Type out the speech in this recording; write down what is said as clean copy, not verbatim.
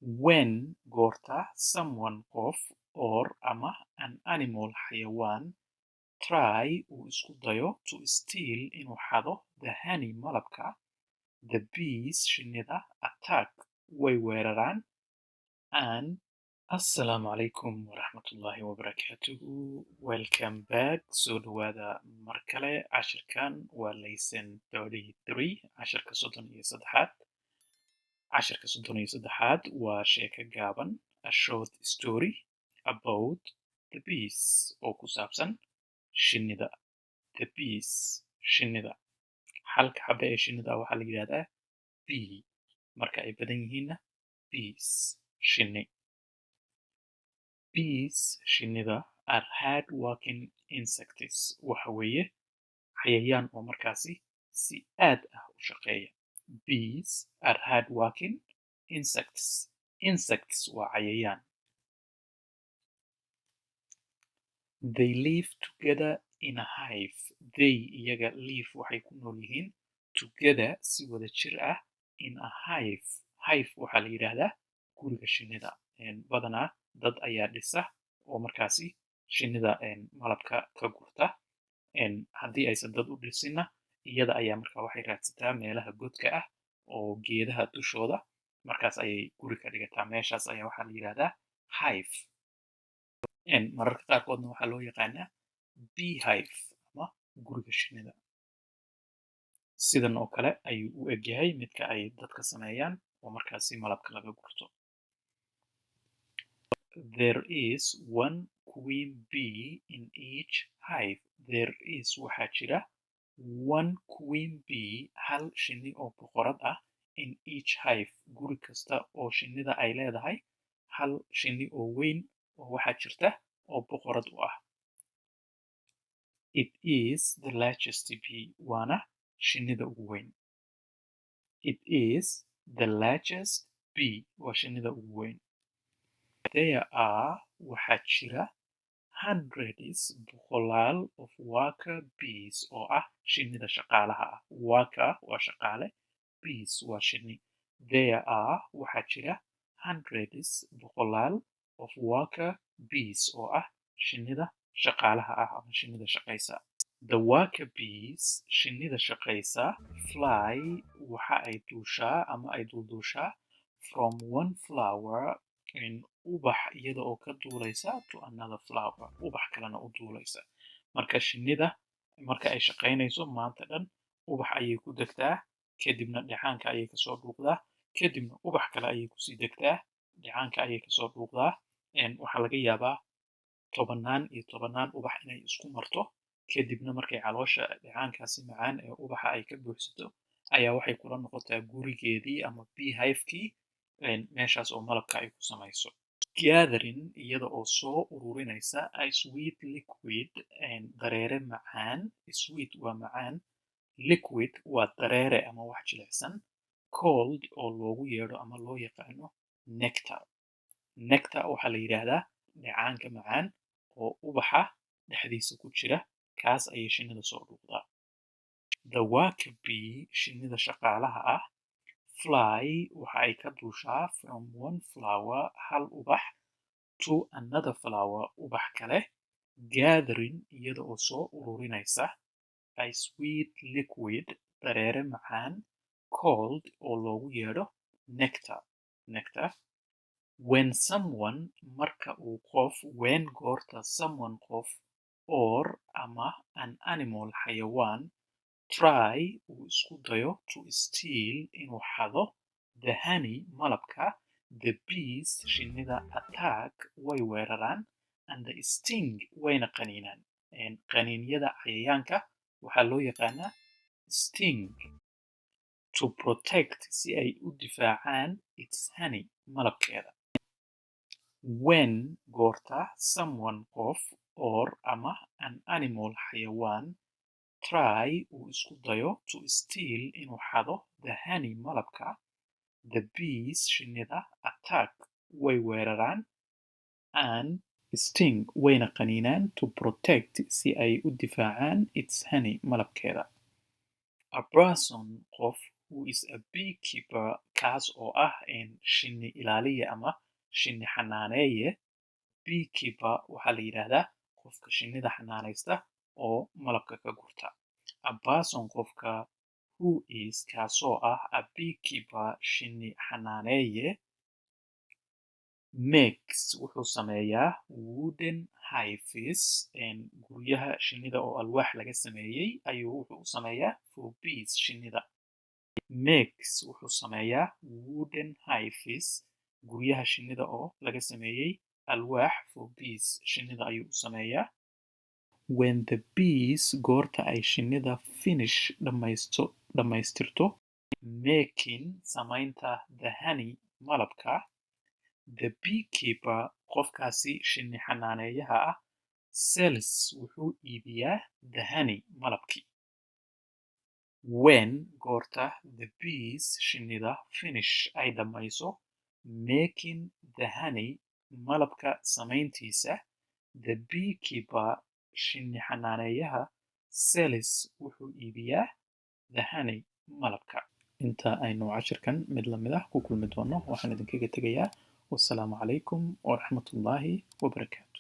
When goorta, someone qof, or ama, an animal xayawaan, try uu isku dayo, to steal inuu xado, the honey malabka, the bees shinnida, attack way weeraraan and. Assalaamu calaykum waraxmatullaahi wabarakaatuhu. Welcome back. Soo dhawaada mar kale. Cashirkan waa lesson 33, cashirka 33aad. Cashirka 33aad waa sheeko gaaban, a short story about the bees, oo ku saabsan shinnida. The bees, shinnida. Halka xabe ee shinnida waxaa la yidhahdaa bee, marka ay badan yihiinna bees, shinni. Bees, shinnida, are hard working insects, waxa weeye cayayaan oo markaasi si aad ah u shaqeeya. Bees are hard working insects. Insects waa cayayaan. They live together in a hive. They iyaga, live waxay ku nool yihiin, together si wada jir ah, in a hive. Hive waxaa la yidhaahdaa guriga shinnida. Badanaa dad ayaa dhisa oo markaasi shinnida malabka ka gurta. Haddii aysan dad u dhisinna, iyada ayaa markaa waxay raadsataa meelaha godka ah oo geedaha dushooda, markaas ayay guri ka dhigataa. Meeshaas ayaa waxaa la yidhahdaa hive. Mararka qaarkoodna waxaa loo yaqaanaa beehive ama guriga shinnida. Sidan oo kale ayuu u egyahay midka ay dadka sameeyaan oo markaasi malabka laga gurto. There is one queen bee in each hive. There is waxaa jira, one queen bee hal shinni oo boqorad ah, in each hive guri kasta oo shinnida ay leedahay, hal shinni oo weyn oo waxaa jirta oo boqorad u ah. It is the largest bee, waana shinnida ugu weyn. It is the largest bee, waa shinnida ugu weyn. There are waxaa jira, hundreds boqolaal, of worker bees oo ah shinnida shaqaalaha ah. Worker waa shaqaale, bees waa shinni. There are waxaa jira, hundreds boqolaal, of worker bees oo ah shinnida shaqaalaha ah ama shinnida shaqaysa. The worker bees, shinnida shaqaysa, fly waxa ay duushaa ama ay duulduushaa, from one flower in ubax iyada oo ka duulaysa, to another flower ubax kalena u duulaysa. Marka shinnida marka ay shaqaynayso maanta dhan ubax ayay ku degtaa, kadibna dheecaanka ayay kasoo dhuuqdaa, kadibna ubax kale ayay kusii degtaa, dheecaanka ayay kasoo dhuuqdaa. Waxaa laga yaabaa tobanaan iyo tobanaan ubax inay isku marto. Kadibna markay caloosha dheecaankaasi macaan ee ubaxa ay ka buuxsato ayaa waxay kula noqotaa gurigeedii ama beehive-kii, meeshaas oo malabka ay ku samayso. Gathering iyada oo soo ururinaysa, a sweet liquid dareere macaan. Sweet waa macaan, liquid waa dareere ama wax jilicsan, called oo loogu yeedho ama loo yaqaano nectar. Nectar waxaa la yidhaahdaa dheecaanka macaan oo ubaxa dhexdiisa ku jira, kaas ayay shinnida soo dhuuqdaa. The worker bee, shinnida shaqaalaha ah, fly waxa ay ka duushaa, from one flower hal ubax, to another flower ubax kale, gathering iyada oo soo ururinaysa, a sweet liquid dareere macaan, called oo loogu yeedho nectar, nectar. When someone marka uu qof, when goorta, someone qof, or ama, an animal xayawaan, try uu isku dayo, to steal inuu xado, the honey malabka, the bees shinnida, attack way weeraraan, and the sting wayna qaniinaan. Qaniinyada cayayaanka waxaa loo yaqaanaa sting. To protect si ay u difaacaan, its honey malabkeeda. When goorta, someone qof, or ama, an animal xayawaan, try uu isku dayo, to steal inuu xado, the honey malabka, the bees shinnida, attack way weeraraan, and sting wayna qaniinaan, to protect si ay u difaacaan, its honey malabkeeda. A person qof, who is a beekeeper, kaas oo ah shinni ilaaliye ama shinni xanaaneeye. Beekeeper waxaa la yidhaahdaa qofka shinnida xanaanaysta oo malabka ka gurta. A person, qofka, who is, kaasoo ah, a beekeeper, shinni xanaaneeye, makes, wuxuu sameeyaa, wooden hives, guryaha shinnida oo alwaax laga sameeyey ayuu wuxuu u sameeyaa, for bees, shinnida. Makes, wuxuu sameeyaa, wooden hives, guryaha shinnida oo laga sameeyey alwaax, for bees, shinnida ayuu u sameeyaa. When the bees, goorta ay shinnida, finish, dhamaysto, dhammaystirto, making, samaynta, the honey, malabka, the beekeeper, qofkaasi shinni xanaaneeyaha ah, sells, wuxuu iibiyaa, the honey, malabkii. When, goorta, the bees, shinnida, finish, ay dhammayso, making the honey, malabka samayntiisa, the beekeeper, shinni xanaaneeyaha, sells, wuxuu iibiyaa, the honey, malabka. Inta aynu cashirkan mid lamid ah ku kulmi doono, waxaan idinkaga tegayaa wassalaamu calaykum waraxmatullaahi wabarakaatu.